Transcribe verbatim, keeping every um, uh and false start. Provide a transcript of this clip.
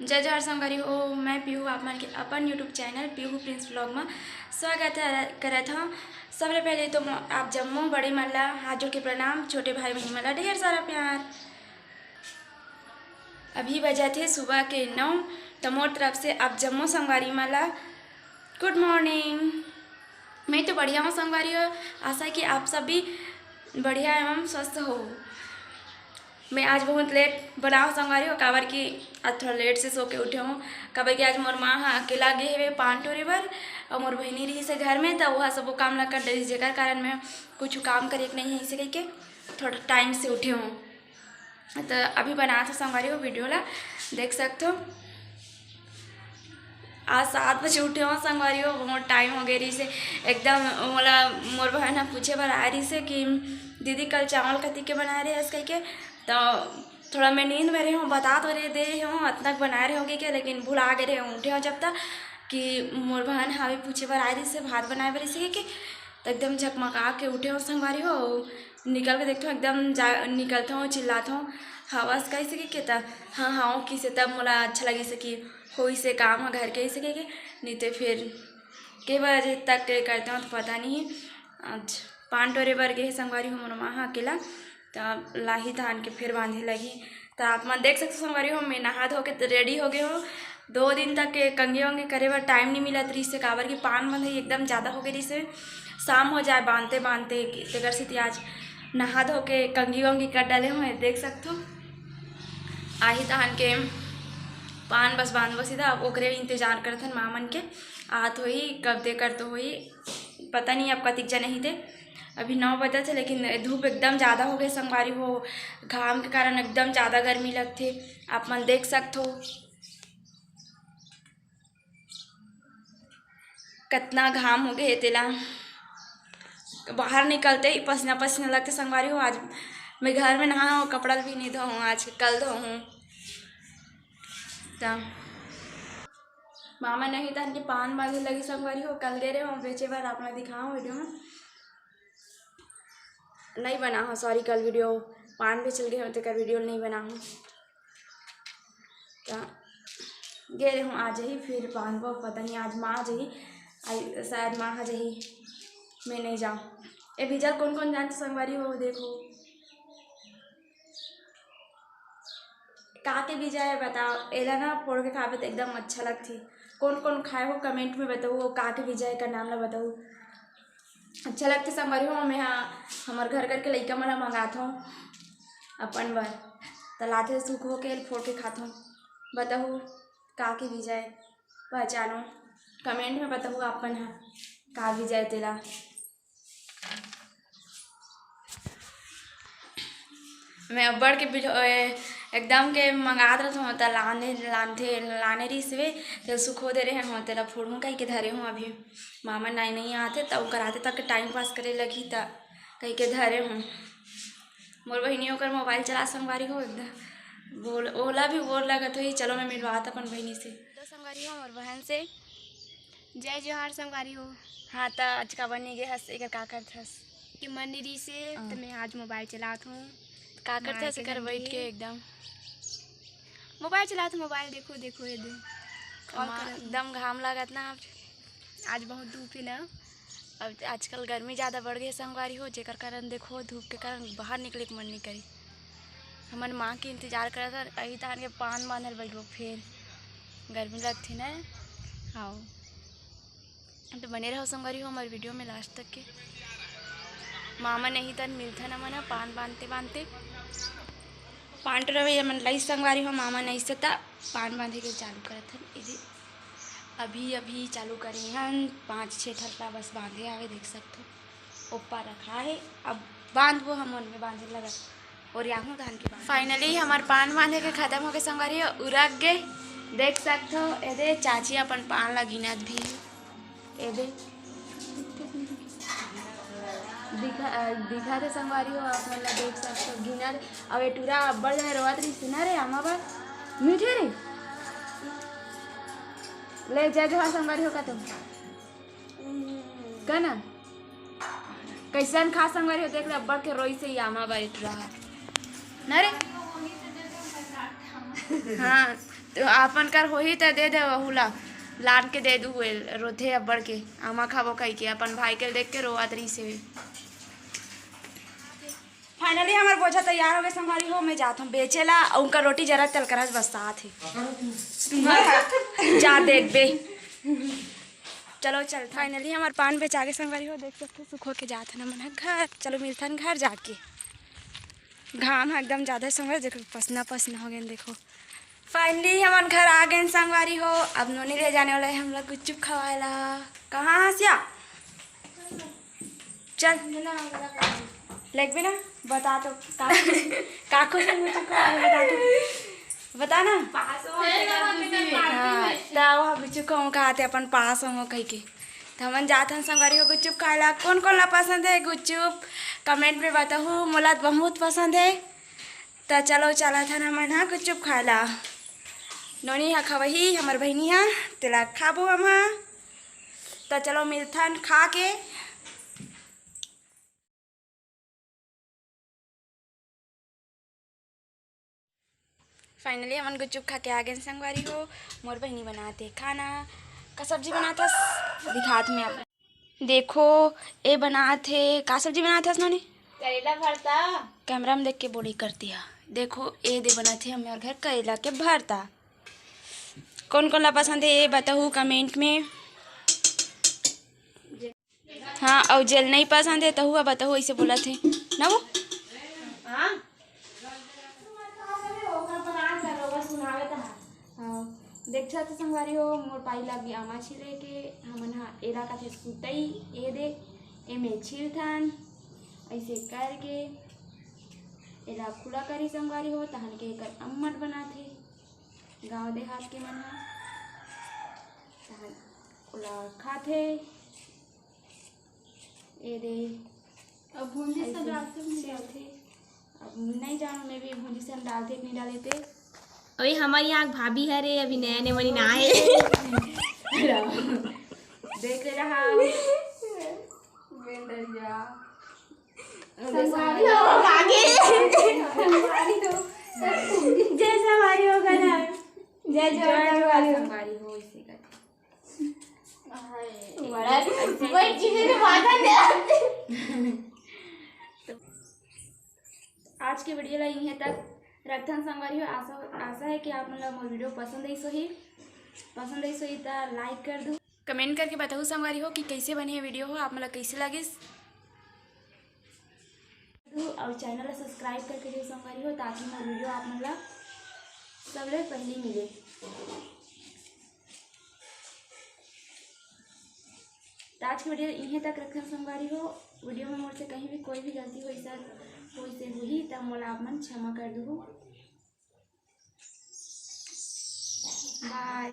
जय जोहार संगवारी हो, मैं पीहू आप मन के अपन YouTube चैनल पीहू प्रिंस व्लॉग में स्वागत है, करत हूँ। सबले पहले तो म-, आप जम्मो बड़े मन ला हाथ जोड़ के प्रणाम, छोटे भाई बहन मन ला ढेर सारा प्यार। अभी बजा थे सुबह के नौ। तो मोर तरफ से आप जम्मो संगवारी मन ला गुड मॉर्निंग। मैं तो बढ़िया हूँ संगवारी हो, आशा है कि आप सब भी बढ़िया एवं स्वस्थ हो। मैं आज बहुत लेट बनाओ संगवारी हो, काबर कि आज थोड़ा लेट से सो के उठे हूँ, काबर कि आज मोर माँ हा अकेला गे हवे पान टोरे बर, और मोर बहिनी रहिस हे घर में, त वह सबो काम ला कर डरिस, जेकर कारण मैं कुछ काम करे के नहीं है, इसे कहिके थोड़ा टाइम से उठे हूँ। त अभी बनात हो संगवारी हो, वीडियो ला देख सकत हो। आज सात बजे उठे हो संगवारी हो, बहुत टाइम हो गए रहिस हे। एकदम मोला मोर बहन ह पूछे बर आए रहिस हे कि दीदी कल चावल कति के बनाए रहे हस कहिके, तो थोड़ा मैं नींद में रहे हूँ, बता तो रहे दे हूँ अतना के बनाए रहे होंगे क्या, लेकिन भुला गए रहे हूँ। उठे हूँ जब तक कि मोर बहन ह अभी पूछे बर आए रहिस हे भात बनाए बर इसे कि, तो एकदम झकमका के उठे हूँ संगवारी हो। निकल के देखते हूँ एकदम जा निकलते हूँ चिल्लाते हूँ हवस कैसे कि, कि त हाँ हाँ किसे तब मोला अच्छा लगे से कि होई से काम ह घर के ऐसे के, के नहीं तो फिर के बजे तक के करते हो तो पता नहीं। आज पान टोरे बर गे हे संगवारी हो मोर माँ ह अकेला, त लाही धान के फिर बांधे लगी। त आप मन देख सकते हो संगवारी हो, मैं नहा धो के रेडी हो गए हो। दो दिन तक के कंघी वंघी करे बर टाइम नहीं मिलत रहिस हे, काबर कि पान बंधई एकदम ज़्यादा हो गए रहिस हे, शाम हो जाए बांधते बांधते, तेकर सेती आज नहा धो के कंघी वंघी कर डाले हो, देख सकते हो। आही तहन के पान बस बांधबो सीधा, अब ओकरे इंतजार करत हन माँ मन के, आत होई कब दे कर तो होई। पता नहीं अब कतिक जने ही थे। अभी नौ बजत हे, लेकिन धूप एकदम ज़्यादा हो गए संगवारी हो, घाम के कारण एकदम ज़्यादा गर्मी लगथे। आप मन देख सकथो कतना घाम हो गए तेला, बाहर निकलते ही पसीना पसीना लगथे संगवारी हो। आज मैं घर में नहा हूँ, कपड़ा भी नहीं धो हूँ, आज कल धो हूँ। त मामा नहीं तहन के पान बांधे लगी संगवारी हो, कल दे रहे हो बेचे बर, आप मैं दिखाऊँ वीडियो में। नहीं बना हो, सॉरी, कल वीडियो पान बेचल गए हो तेकर वीडियो नहीं बना हो। त गे रहे हूँ, आ जाही फिर बांधबो, पता नहीं आज माँ आ जाही, आई शायद माँ आ जाही, मैं नहीं जाऊँ। ए भीजल कौन कौन जानते संगवारी हो, देखो का के बीजा है बताओ, एला ना फोड़ के खाबे तो एकदम अच्छा लगथे। कौन कौन खाए हो कमेंट में बताओ, का के बीजा है का नाम ला बताओ। अच्छा लगथे संगवारी हो, मैं हा हमर घर करके लइका मन ला मंगाथों अपन बर, त लाथे सुख हो के फोड़ के खाथों। बताओ का के बीजा है, पहचानो कमेंट में बताओ अपन हा का बीजा है तेला। मैं अब्बड़ के बिल-, ए, एकदम के मंगात रहत हूँ, त लाने, लानथे, लाने रहिस वे, त सुखो दे रहे हूँ, तेला फोड़हूँ कहि के धरे हूँ अभी। मामा नाई नहीं आते, त ओकर आते तक के टाइम पास करे लगी, त कहि के धरे हूँ। मोर बहिनी ओकर मोबाइल चला संगवारी हो, एकदम बोल, ओला भी बोर लगत होही, चलो मैं मिलवात अपन बहिनी से। तो संगवारी हो मोर बहन से। जय जोहार संगवारी हो। हाँ, त आज का बनी गे हस, एकर का करत हस? कि मन नहीं रहिस हे, हाँ। त मैं आज मोबाइल चलात हूँ। का करत मार हस के एकर बैठ के एकदम? मोबाइल चलात हूँ, मोबाइल देखो, देखो, ये दे। और माँ, करत हूँ। एकदम घाम लागत ना आज। आज बहुत धूप है ना। अब आजकल गर्मी ज़्यादा बढ़ गई है संगवारी हो, जेकर कारण देखो धूप के कारण बाहर निकले के मन नहीं करी। हमन माँ के इंतजार करत हन, अही तहन के पान बांधल बैठबो फेर गर्मी लगथे ना। आओ। तो बने रहो संगवारी हो हमारे वीडियो में लास्ट तक के। मामा नहीं तन मिलथन हमन ह पान बांधते बांधते। पान टोरा भैया मन लई संगवारी हो, मामा नहीं से त पान बांधे के चालू करत हन। एदे अभी अभी चालू करे हन, पाँच छः ठन ला बस बांधे आवे, देख सकथो ओप्पा रखा है। अब बांधबो हमन में बांधे लगा। और यहाँ धान के बांध। फाइनली हमार पान बांधे के खत्म हो गए संगवारी हो, उरक गए। देख सकथो एदे चाची अपन पान ला गिनत भी। एदे दिखा, अ, दिखा दे संगवारी हो, आप मन ला देख सकथो गिनत। अब ए टूरा अब्बड़ जने रोवत रहिस ना रे, आमा बर मीठे रे। ले जय जोहार संगवारी हो का तुम? का ना? कैसन खा संगवारी हो, देख ले, अब्बड़ के रोई से ही आमा बाई रहा। ना रे? हाँ, तो अपन कर होही त दे दे, वहू ला लान के दे दू। रोथे अब्बड़ के, आमा खाबो कहिके अपन भाई के देख के रोवत रहिस हे। फाइनली हमर बोझा तैयार हो गए संगवारी हो, मैं जात हूँ बेचे ला। उनका रोटी जरा तलकरहा बस्सात हे। जा देखबे। चलो चल, फाइनली हमर पान बेचा के संगवारी हो, देख सकते सुखो के जात हन हमन ह घर। चलो मिलथन घर जाके। घाम ह एकदम ज्यादा संगवारी, देखो पसना पसना हो गए। देखो फाइनली हमन घर आ गए संगवारी हो। अब नोनी ले जाने वाला है हम लोग गुपचुप खवाए ला। कहाँ हसिया? चल। लेगबे ना, बता तो। का, का खुशी में चुका है, बता तो। बता ना। पास हो, हाँ, त वह गुपचुप खाऊं कहा थे अपन पास हो कहिके। त हमन जात हन संगवारी हो गुपचुप खाए ला। कौन कौन ला पसंद है गुपचुप, कमेंट में बताहू। मोला त बहुत पसंद है। त चलो चलत हन हमन हा गुपचुप खाए ला। नोनी हा खवही हमर बहिनी हा, तेला खाबो हम हा। त चलो मिलथन खा के। फाइनली हमन गुपचुप खा के आ गए संगवारी हो। मोर बहिनी बनात हे खाना। का सब्जी बनात हस? दिखात में आप। देखो, ए बनात हे। का सब्जी बनात हस नोनी? करेला भरता। कैमरा में देख के बोली करती है। देखो, ए दे बनात हे हमर घर करेला के भरता। कौन कौन ला पसंद है, ये बताहू कमेंट में। हाँ, अउ जेल नहीं पसंद है, तहु बताहू, ऐसे बोलत हे ना वो। हाँ। हाँ, देखा तो संगवारी हो, मोर पाई लागी आमा छिले के, हमन हा एला कथे सुतई, ए दे, एमे छिलथन, ऐसे करके एला खुला करी संगवारी हो, तहन के एकर अम्मट बनाथे, गाँव देहात के मन हा, तहन ओला खाथे। ए दे। अब भूंजी सब ऐसे डालथे कि नहीं डालथे? अब नहीं जानो, मैं भी भूंजी सब डालथे कि नहीं डालथे। अभी हमारी यहाँ भाभी हरे, अभी नया नया बनी ना है। देख ले रहा। बेंदरिया। संगवारी हो, आगे। संगवारी हो। जय संगवारी हो, गधा। जय जय संगवारी हो। संगवारी हो, इसे करके। बड़ा कोई चीज़ में बाधा नहीं। आज के वीडियो ला इहें तक रखथन संगवारी हो। आशा, आशा है कि आप मन ला मोर वीडियो पसंद आइस होही। पसंद आइस होही त लाइक कर दू। कमेंट करके बताहू संगवारी हो कि कैसे बने हे वीडियो हो, आप मन ला कैसे लगिस। दू अउ चैनल ला सब्सक्राइब करके दू संगवारी हो, ताकि मोर वीडियो आप मन ला सबले पहली मिले। त आज के वीडियो इहें तक रखथन संगवारी हो। वीडियो में मोर से कहीं भी कोई भी गलती होइस, होइस होही, त मोला आप मन क्षमा कर दू। बाय।